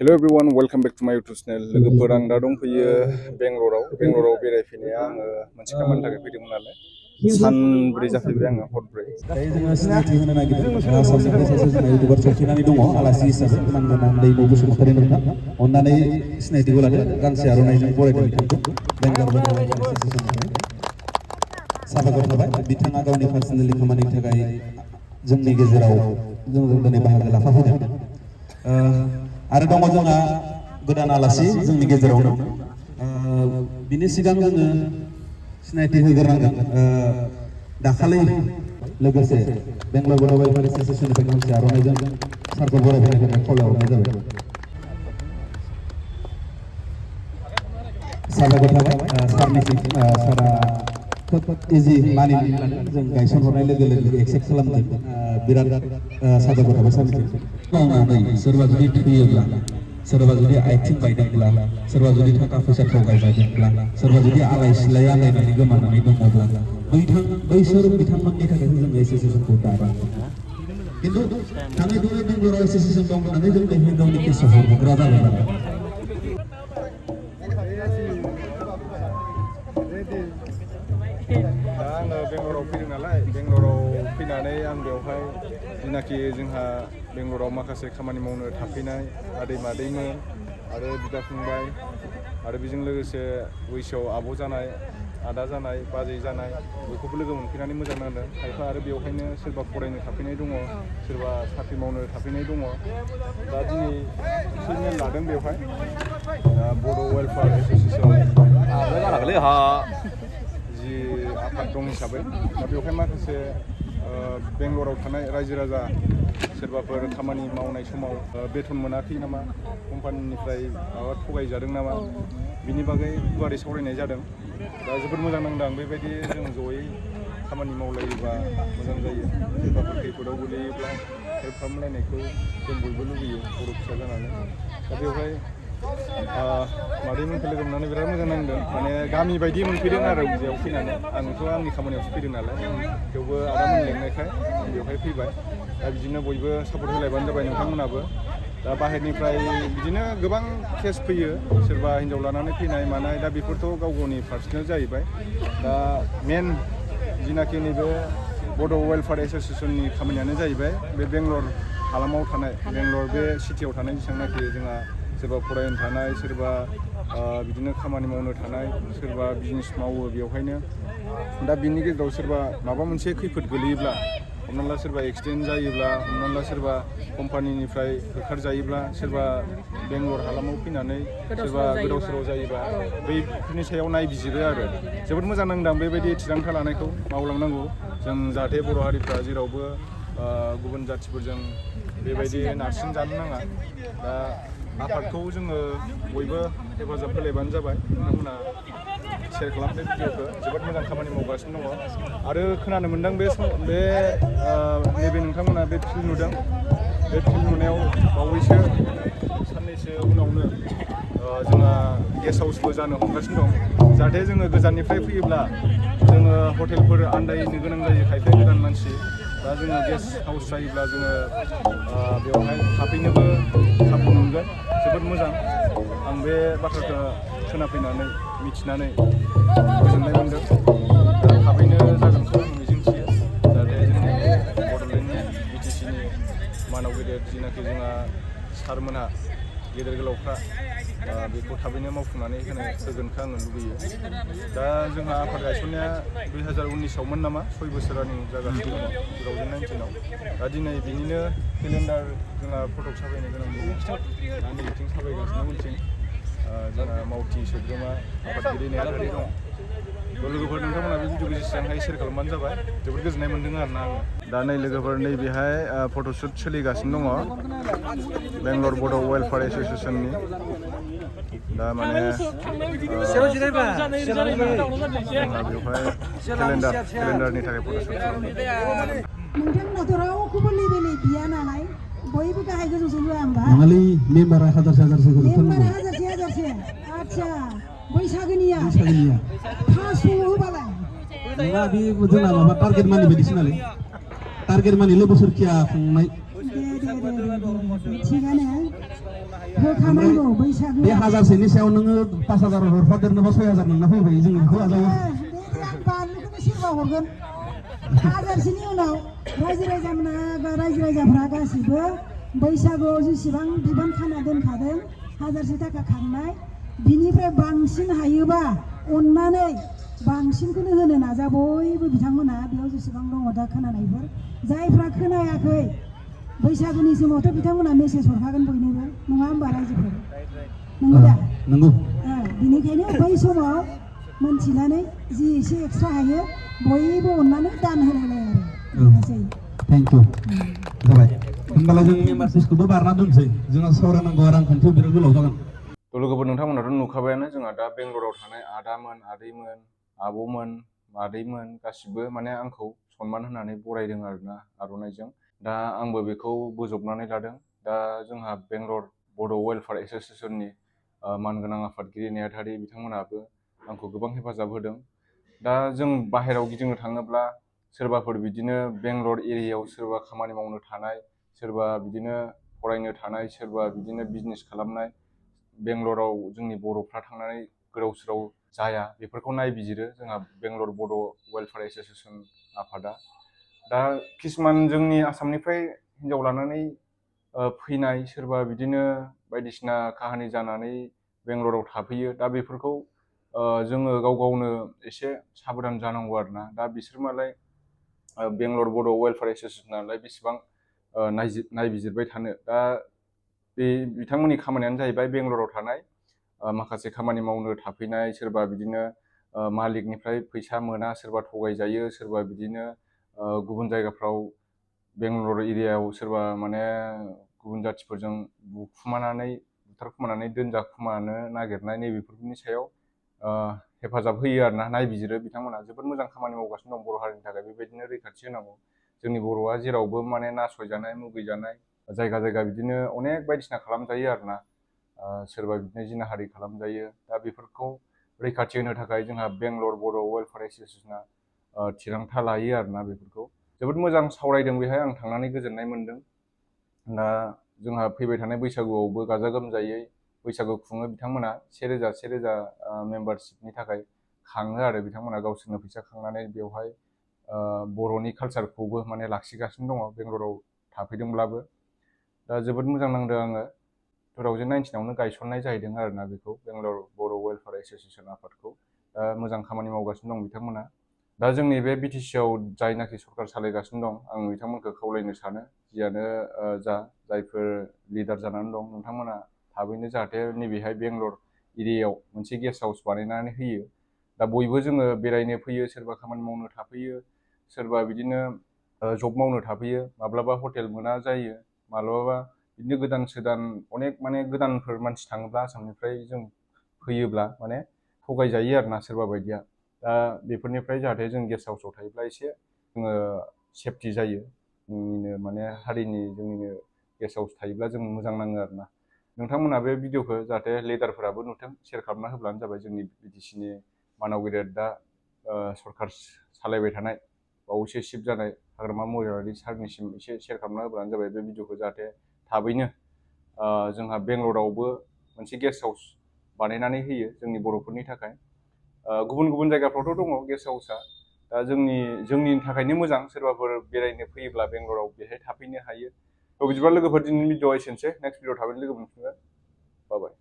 Hello everyone, welcome back to my YouTube channel. लोगोफोर आं दा दंफैयो बेंगलराव बेरायफैनाया आङो मोनसे खामानिनि थाखाय फैदोंमोन नालाय सानब्रै जाफैबाय आङो हरब्रै। दायो जोङो सिनायथि होनो नागिरदों आसामनिफ्राय सासे जोंना इउटिउबार सफैनानै दङ आलासि हिसाबै मानगोनां दैमु बसुमतारी नोंथां अननानै सिनायथिखौ लादो गांसे आर'नाइजों बरायदों बिथांखौ बेंगालर बड'वेलफेयार एस'सियेसननिफ्राय साबायखर थाबाय बिथाङा गावनि पार्सनेलि खामानिनि थाखाय जोंनि गेजेराव जोंजों दिनै बाहागो लाफाफैदों आरो दङ जोंहा गोदान आलासि जोंनि गेजेरावनो बिनि सिगां जोङो सिनायथि होग्रोनांगोन दाखालि लोगोसे बेंगलर बड'वेलफेयार एस'सियेसननिफ्राय गांसे आर'नाइजों सारखौ बरायफैनो थाखाय खावलायहरनाय जाबाय साबायखर थाबाय सारनिसिम सारा खोब इजि मानिनानै लादों जों गायसनहरनाय लोगो लोगो एक्सेप्ट खालामदों बिराद साबायखर थाबाय सारनिसिम मावनानै सोरबा जुदि थैयोब्ला सोरबा जुदि आथिं बायदोंब्ला सोरबा जुदि थाखा फैसा थगायबायदोंब्ला सोरबा जुदि आलाय सिलाय आलायनानै गोमानानै दङब्ला बैसोर बिथांमोननि थाखाय जों एसोसिएसनखौ दादों खिन्थु थाङै थुङै बेंगलराव एसोसिएसन दं होननानै जों बेहाय गावनि केसखौ हरग्रा जाबाय आरो दा आङो बेंगलराव फैदों नालाय बेंगलराव फैनानै आं बेवहाय जिनाखि जोंहा बेंगलराव माखासे खामानि मावनो थाफैनाय आदै मादैमोन आरो बिदा फंबाय आरो बेजों लोगोसे बैसोआव आब' जानाय आदा जानाय बाजै जानाय बयखौबो लोगो मोनफैनानै मोजां नांदों खायफा आरो बेवहायनो सोरबा फरायनो थाफैनाय दङ सोरबा साख्रि मावनो थाफैनाय दङ दा दिनै ट्रेनिं लादों बेवहाय बड' वेलफेयार एस'सिएसन जि आफाद दं हिसाबै दा बेवहाय माखासे बेंगलराव थानाय रायजो राजा सोरबाफोर खामानि मावनाय समाव बेथन मोनाखै नामा कम्पानिनिफ्राय माबा थगायजादों नामा बिनि बागै गुवारै सावरायनाय जादों दा जोबोद मोजां नांदों बेबायदि जों जयै खामानि मावलायोबा मोजां जायो सोरबाफोर खैफोदाव गोलैयोब्ला हेल्प खालामलायनायखौ जों बयबो लुबैयो बर' फिसा जानानै दा बेवहाय मादैमोनखौ लोगो मोननानै बिराद मोजां नांदों माने गामि बायदि मोनफैदों आरो बेयाव फैनानै आंथ' आंनि खामानियावसो फैदों नालाय थेवबो आदामोन लेंनायखाय आं बेवहाय फैबाय दा बिदिनो बयबो सापर्ट होलायबानो जाबाय नोंथांमोनाबो दा बाहेरनिफ्राय बिदिनो गोबां केस फैयो सोरबा हिन्जाव लानानै फैनाय मानाय दा बेफोरथ' गाव गावनि पार्सनेल जाहैबाय दा मेन जिनाखि नैबे बड' वेलफेयार एस'सिएसननि खामानियानो जाहैबाय बे बेंगलर हालामाव थानाय बेंगलर बे सिटियाव थानाय जेसेबांनाखि जोंहा सोरबा फरायनो थानाय सोरबा बिदिनो खामानि मावनो थानाय सोरबा बिजनेस मावो बेवहायनो दा बिनि गेजेराव सोरबा माबा मोनसे खैफोद गोलैयोब्ला हमना ला सोरबा एक्सिडेन्ट जायोब्ला हमना ला सोरबा कम्पानिनिफ्राय होखारजायोब्ला सोरबा बेंगलर हालामाव फैनानै सोरबा गोदाव सोराव जायोबा बैफोरनि सायाव नायबिजिरो आरो जोबोद मोजां नांदों बेबायदि थिरांथा लानायखौ मावलांनांगौ जों जाहाथे बर' हारिफ्रा जेरावबो गुबुन जाथिफोरजों बेबायदि नारसिनजानो नाङा दा आफादखौ जोङो बयबो हेफाजाब होलायबानो जाबाय नोंथांमोना शेयार खालामनाय भिडिअखौ जोबोद मोजां खामानि मावगासिनो दङ आरो खोनानो मोनदों नैबे नोंथांमोना बे फिल्म नुदों बे फिल्म नुनायाव बावैसो साननैसो उनावनो जोंहा गेस्ट हाउसबो जानो हमगासिनो दं जाहाथे जोङो गोजाननिफ्राय फैयोब्ला जोङो हटेलफोर आन्दायनो गोनां जायो खायफा गोदान मानसि दा जोङो गेस्ट हाउस जायोब्ला जोङो बेवहाय थाफैनोबो खाबु मोनगोन जोबोद मोजां आं बे बाथ्राखौ खोनाफैनानै मिथिनानै गोजोननाय मोनदों दा थाबैनो जागोनखौ आं मिजिंथियो जाहाथे जोंनि बड'लेण्डनि बिटिसिनि मानाव गेदेर जिनाखि जोंहा सारमोनहा गेदेर गोलावफ्रा बेखौ थाबैनो मावफुंनानै होगोनखौ आङो लुबैयो दा जोंहा आफाद गायसननाया 2019आवमोन नामा 6 बोसोरानो जागासिनो दङ 2019आव दा दिनै बिनिनो केलेन्डार जोंहा फटक साफायनो गोनां दङ दा नैथिं साफायगासिनो उनथिं जोंहा मावथि सोद्रोमा आफादगिरि नेहाथारि दं लोगोफोर नोंथांमोना बे भिडिअखौ जेसेबां हायो शेयार खालामबानो जाबाय जोबोद गोजोननाय मोन्दों आरोना आङो दा नै लोगोफोर नैबेहाय फट'शुट सोलिगासिनो दङ बेंगलर बड' वेलफेयार एस'सिएसननि दा माने जोंहा बेवहाय केलेन्डारनि थाखाय फट'शुट नोंथांमोनाथ' रावखौबो लेबेलै बिया नालाय बयबो गाहाय गोजौसो होआ होमबा नङालै मेम्बारा हाजारसे मेम्बारा हाजारसे आदसा बैसागोनिया फास होबालाय नङा बे जोंना माबा टार्गेट मानि बायदिसो नालाय टार्गेट मानिल' बोसोरखिया खुंनाय दे थिगानो होखानांगौ बे बैसागोआ 1000सोनि सायाव नोङो 5000 हरफादेरनोबा 6000 नोंना फैबाय जों बेखौ आजावो आं बानलुखौनो सोरबा हरगोन 1000सोनि उनाव रायजो राजाफ्रा गासिबो बैसागुआव जेसेबां बिबान खाना दोनखादों 1000सो थाखा खांनाय बिनिफ्राय बांसिन हायोबा अननानै बांसिनखौनो होनो नाजा बयबो बिथांमोना बेयाव जेसेबां दङ दा खोनानायफोर जायफ्रा खोनायाखै बैसागुनि समावथ' बिथांमोना मेसेज हरखागोन बयनोबो नङा होमबा रायजोफोर नंगौ दा नंगौ बिनिखायनो बै समाव मोनथिनानै जि एसे एक्सट्रा हायो बयबो अननानै दान होलायलाय आरो बेनोसै थेंक इउ जाबाय होमबालाय जों मेम्बारशिपखौबो बारना दोनसै जोंहा सावरायनांगौ रांखान्थियाव बिराद गोलाव जागोन लोगोफोर नोंथांमोनाथ' नुखाबायानो जोंहा दा बेंगलराव थानाय आदामोन आदैमोन आब'मोन मादैमोन गासिबो माने आंखौ सनमान होनानै बरायदों आरोना आर'नाइजों दा आंबो बेखौ बोजबनानै लादों दा जोंहा बेंगलर बड' वेलफेयार एस'सिएशननि मानगोनां आफादगिरि नेहाथारि बिथांमोनाबो आंखौ गोबां हेफाजाब होदों दा जों बाहेरायाव गिदिंनो थाङोब्ला सोरबाफोर बिदिनो बेंगलर एरियायाव सोरबा खामानि मावनो थानाय सोरबा बिदिनो फरायनो थानाय सोरबा बिदिनो बिजनेस खालामनाय बेंगलराव जोंनि बर'फ्रा थांनानै गोदाव सोराव जाया बेफोरखौ नायबिजिरो जोंहा बेंगलर बड' वेलफेयार एस'सिएशन आफादा दा किसुमान जोंनि आसामनिफ्राय हिन्जाव लानानै फैनाय सोरबा बिदिनो बायदिसिना काहानि जानानै बेंगलराव थाफैयो दा बेफोरखौ जोङो गाव गावनो एसे साबधान जानांगौ आरोना दा बिसोर मालाय बेंगलर बड' वेलफेयार एस'सिएशनालाय बेसेबां नायबिजिरबाय थानो दा बे बिथांमोननि खामानियानो जाहैबाय बेंगलराव थानाय माखासे खामानि मावनो थाफैनाय सोरबा बिदिनो मालिकनिफ्राय फैसा मोना सोरबा थगायजायो सोरबा बिदिनो गुबुन जायगाफ्राव बेंगलर एरियायाव सोरबा माने गुबुन जाथिफोरजों बुथारखुमानानै दोनजाखुमानो नागिरनाय नैबेफोरनि सायाव हेफाजाब होयो आरोना नायबिजिरो बिथांमोना जोबोद मोजां खामानि मावगासिनो दं बर' हारिनि थाखाय बेबायदिनो रैखाथि होनांगौ जोंनि बर'आ जेरावबो माने नासयजानाय मुगैजानाय जायगा जायगा बिदिनो अनेक बायदिसिना खालामजायो आरोना सोरबा बिदिनो जिनाहारि खालामजायो दा बेफोरखौ रैखाथि होनो थाखाय जोंहा बेंगलर बड' वेलफेयार एस'सिएशना थिरांथा लायो आरोना बेफोरखौ जोबोद मोजां सावरायदों बेहाय आं थांनानै गोजोननाय मोनदों दा जोंहा फैबाय थानाय बैसागुआवबो गाजा गोमजायै बैसागु खुङो बिथांमोना 1000 मेम्बारशिपनि थाखाय खाङो आरो बिथांमोना गावसोरनो फैसा खांनानै बेवहाय बर'नि कालसारखौबो माने लाखिगासिनो दङ बेंगलराव थाफैदोंब्लाबो दा जोबोद मोजां नांदों आङो 2019आवनो गायसननाय जाहैदों आरोना बेखौ बेंगलर बर' वेलफेयार एस'सिएशन आफादखौ मोजां खामानि मावगासिनो दं बिथांमोना दा जोंनि बे बिटिसिआव जायनाखि सरकार सालायगासिनो दं आं बिथांमोनखौ खावलायनो सानो जियानो जायफोर लिडार जानानै दं नोंथांमोना थाबैनो जाहाथे नैबेहाय बेंगलर एरियायाव मोनसे गेस्ट हाउस बानायनानै होयो दा बयबो जोङो बेरायनो फैयो सोरबा खामानि मावनो थाफैयो सोरबा बिदिनो जब मावनो थाफैयो माब्लाबा हटेल मोना जायो माब्लाबा बिदिनो गोदान अनेक माने गोदानफोर मानसि थाङोब्ला आसामनिफ्राय जों फैयोब्ला माने थगायजायो आरोना सोरबा बायदिया दा बेफोरनिफ्राय जाहाथे जों गेस्ट हाउसाव थायोब्ला एसे जोङो सेफटि जायो जोंनिनो माने हारिनि जोंनिनो गेस्ट हाउस थायोब्ला जों मोजां नाङो आरोना नोंथांमोना बे भिडिअखौ जाहाथे लिडारफोराबो नुथों शेयार खालामना होब्लानो जाबाय जोंनि बिटिसिनि मानाव गेदेर दा सरकार सालायबाय थानाय बावैसो सिफ जानाय हाग्रामा महिलारि सारनिसिम एसे शेयार खालामना होब्लानो जाबाय बे भिडिअखौ जाहाथे थाबैनो जोंहा बेंगलरावबो मोनसे गेस्ट हाउस बानायनानै होयो जोंनि बर'फोरनि थाखाय गुबुन गुबुन जायगाफ्रावथ' दङ गेस्ट हाउसआ दा जोंनि थाखायनो मोजां सोरबाफोर बेरायनो फैयोब्ला बेंगलराव बेहाय थाफैनो हायो थ' बिदिब्ला लोगोफोर दिनैनि भिडिअआ एसेनोसै नेक्स्ट भिडिअ थाबैनो लोगो मोनफिनगोन बाय